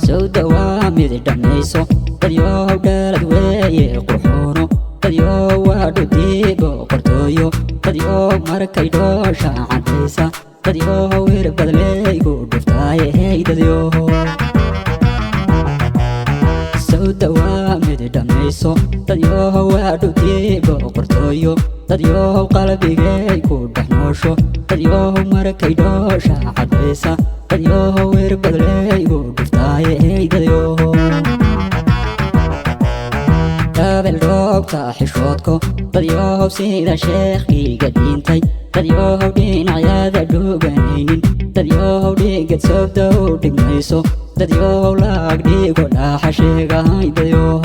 Sawda waa mid dhammayso, dadyow dhalad weeye qurxoono, dadyow waa dhudii boqortooyo, dadyow markay dhoosha cadaysa, dadyow wirbadleygu dhuftaaye hey dadyow. Sawda waa mid dhammayso, dadyow waa dhudii boqortooyo, dadyow qalbigay ku dhex noosho, dadyow markay dhoosha cadaysa, dadyow wirbadleygu dhuftaaye hey dadyow. Dabel dhoobta xishoodko, dadyow sida sheekhiga dhintay, dadyow dhinacyada dhuganaynin, dadyow dhigad sawda u dhigmayso, dadyow laag dhigo dhaaxa sheegahay dadyow.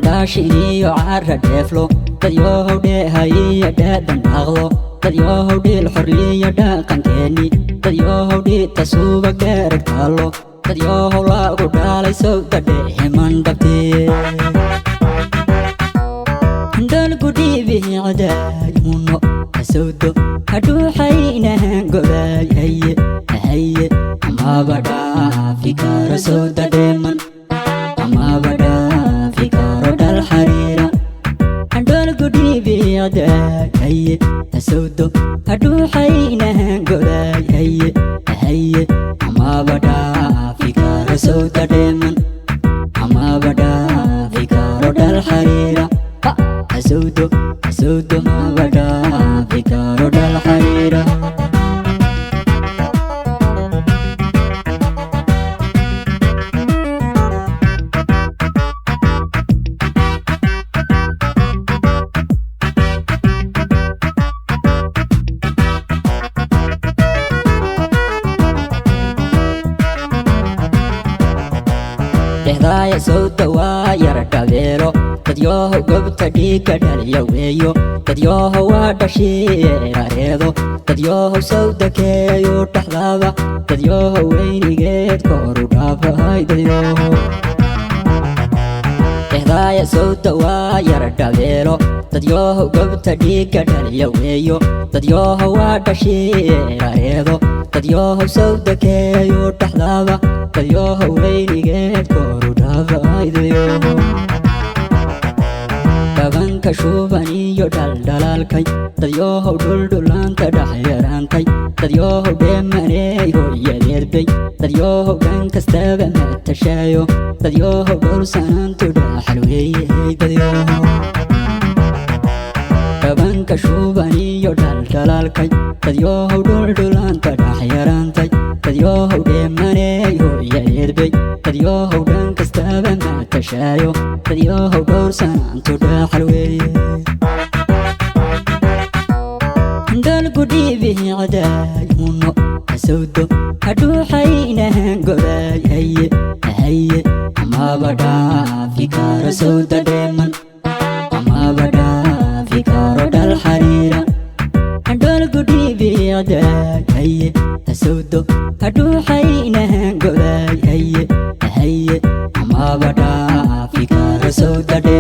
Dhaashin iyo cara dheeflo, dadyow dheehayiyo dhaadan dhaqdo, dadyow dhil xorliyo dhaqankeeni, dadyow dhita suuba garag taalo, dadyow lagu dhalay sawda dheeman dhabtiye. Dalku dhiibicdaay muno sawdo hadhuuxaynahan gobaay haye haye, amaba dhaafi karo sawda dheeman, amaba dhaafi karo dhal xariira. Dholku dhiibicdaay haye sawdo hadhuuxaynahan gobaay haye haye, amaba dhaafi karo sawda dheeman, amaba dhaafi karo dhal xariira. Sawdo sawdo maba dhaafi karo dhal xariira. Dhehdaaya sawda waa yara dhabeelo, dadyoho gobta dhiigga dhaliya weeyo, dadyoho waa dhashiirareedo, dadyoho sawda keeyo dhexdaaba, dadyoho weynigeed koru dhaafahay dadyoho. Dhehdaaya sawda waa yara dhabeelo, dadyoho gobta dhiigga dhaliya weeyo, dadyoho waa dhashiirareedo, dadyoho sawda keeyo dhexdaaba, dadyoho weynigeed koru dhaafahay dadyoho. Dhabanka shuban iyo dhaldhalaalkay, dadyohow dhuldhulaanta dhexyaraantay, dadyohow dheemaney hooyadeedbay, dadyohow dhan kastaba matashayo, dadyohow dhowrsanaantu dhaxal weeyey dadyoho. Dhabanka shuban iyo dhaldhalaalkay, dadyohow dhuldhulaanta dhexyaraantay, dadyohow dheemaney hooyadeedbay, dadyohow dhan kastaba matashayo, dadyohow dhowrsanaantu dhaxal weeye. Dalku dhiibicdaay muno sawdo hadhuuxaynahan gobaay haye haye, amaba dhaafi karo sawda dheeman, amaba dhaafi karo dhal xariira. Dholku dhiibicdaay haye sawdo hadhuuxaynahan gobaay haye haye, amaba dhaafi karo sawda dheeman.